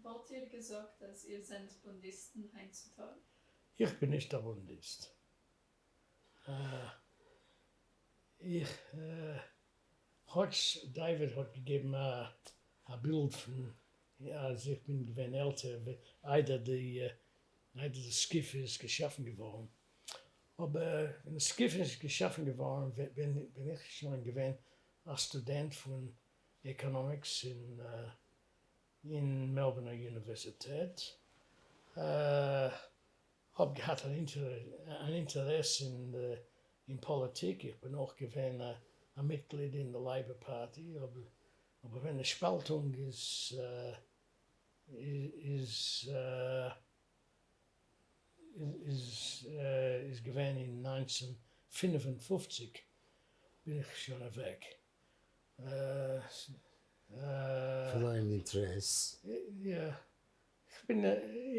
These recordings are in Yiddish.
וואלט איר געזאגט אז איר זענט בונדיסטן היינט צו טאג? איך בין נישט א בונדיסט. איך, כאטש דייוויד האט געגעבן א בילד פון אז איך בין געווען עלטער איידער די איידער די סקיף איז געשאפן געווארן, אבער ווען די סקיף איז געשאפן געווארן בין איך שוין געווען א סטודענט פון economics אין אין מעלבורנער אוניווערסיטעט, האב געהאט אן אינטערעס אין פאליטיק, איך בין אויך געווען א מיטגליד אין די לייבער פארטי, אבער ווען די שפאלטונג איז איז איז געווען אין 1955 בין איך שוין אוועק. פארלוירן אינטערעס. יא. כ'בין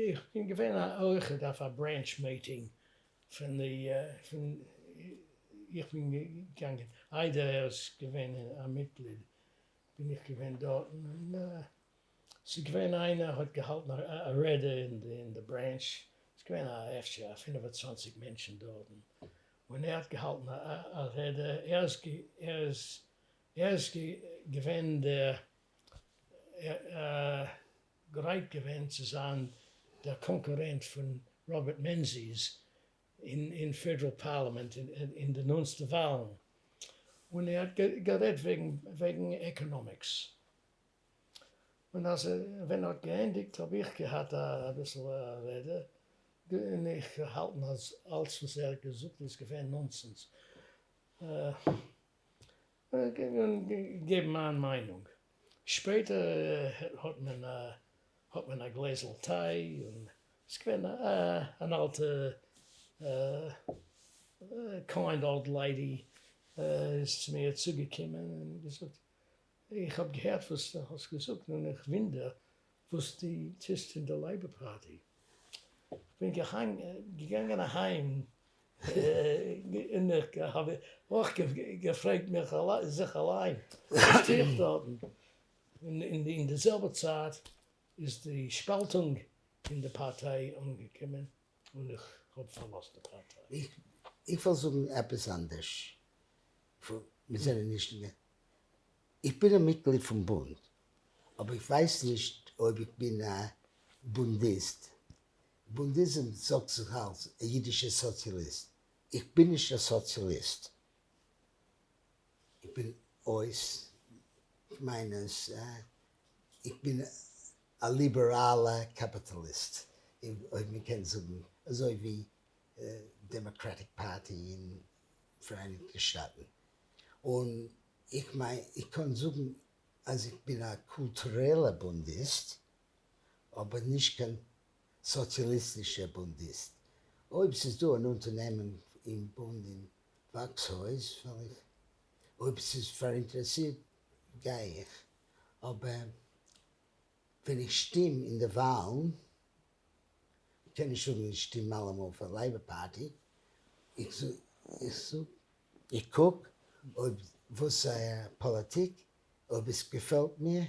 איך בין געווען אויכעט אויף א branch meeting פון די פון איך בין געגאנגען איידער ער איז געווען א מיטגליד בין איך געווען דארטן און ס'איז געווען איינער האט געהאלטן א רעדע אין די branch, ס'איז געווען א אפשר א 25 מענטשן דארטן, און ער האט געהאלטן א רעדע, ער איז ער איז ער איז געווען דער גרייט געווען צו זיין דער קאנקורענט פון ראבערט מענזיס אין פעדעראל פארלימענט אין די נאנטסטע וואלן, און ער האט גערעדט וועגן economics. און אז ווען ער האט געענדיגט האב איך געהאט אביסל א רעדע, און איך געהאלטן אז אלץ וואס ער האט געזאגט איז געווען nonsense, און געגעבן מיין מיינונג. שפעטער האט מען האט מען א גלעזל טיי, און ס'איז געווען אן אלטע kind old lady איז צו מיר צוגעקומען און געזאגט, איך האב געהערט וואס דו האסט געזאגט און איך ווינדער וואס דו טוסט אין די לייבער פארטי. כ'בין געגאנגען אהיים און איך האב אויך געפרעגט מיך זיך אליין וואס טו איך דארטן? און אין די זעלבע צייט איז די שפאלטונג אין די פארטיי אנגעקומען און איך האב פארלאזט די פארטיי. איך וועל זאגן עפעס אנדערש, מיר זענען נישט אין די. איך בין א מיטגליד פון בונד, אבער איך ווייס נישט אויב איך בין א בונדיסט. בונדיזם זאגט זיך אלס א אידישער סאציאליסט. איך בין נישט א סאציאליסט. איך בין אויס, איך מיין אז איך בין א ליבעראלע קאפיטאליסט, אויב מען קען זאגן, אזוי ווי דעמאקרעטיק פארטי אין פאראייניגטע שטאטן. און איך מיין, איך קען זאגן אז איך בין א קולטורעלע בונדיסט, אבער נישט קיין סאציאליסטישער בונדיסט. אויב ס'איז דא אן אונטערנעמונג אין בונד אין וואקסהויז וועל איך, אויב ס'איז פאראינטערעסירט גיי איך, אבער ווען איך שטים אין די וואלן, קען נישט זאגן איך שטים אלעמאל פאר לייבער פארטי, איך זאג, איך קוק אויב וואס זייער פאליטיק, אויב עס געפעלט מיר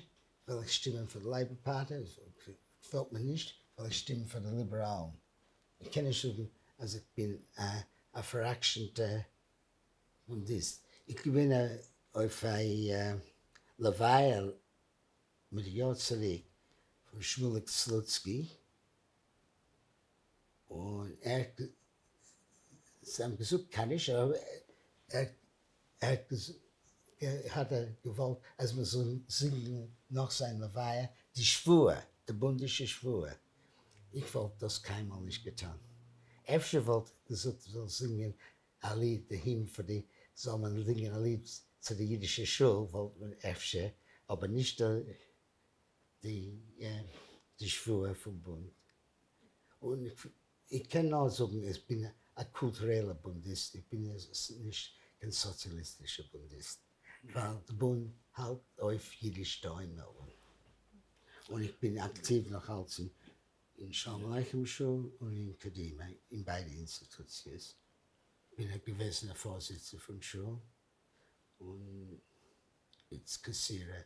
וועל איך שטימען פאר די לייבער פארטי, אויב עס געפעלט מיר נישט וועל איך שטימען פאר די ליבעראלן. איך קען נישט זאגן אז איך בין א פאר'עקשנ'טע בונדיסט. איך געווען אויף א לוויה מיט יאר צוריק פון שמוליק סלוצקי, און ער האט זיי האבן געזאגט קדיש, אבער ער האט האט ער געוואלט אז מען זאל זינגען נאך זיין לוויה די שבועה, די בונדישע שבועה. איך וואלט דאס קיינמאל נישט געטאן. אפשר וואלט איך געזאגט מען זאל זינגען א ליד די hymn פאר די, זאל מען זינגען א ליד צו די אידישע שול וואלט מען אפשר, אבער נישט די די שבועה פון בונד. און איך קען נאר זאגן איך בין א קולטורעלער בונדיסט, איך בין נישט קיין סאציאליסטישער בונדיסט, ווייל די בונד האלט אויף אידיש דא אין מעלבורן, און איך בין אקטיוו נאך אלץ אין שלום עליכם שול און אין קדימה, אין ביידע אינסטיטוציעס בין איך געוועזן א פארזיצער פון שול, און איצט קאסירער.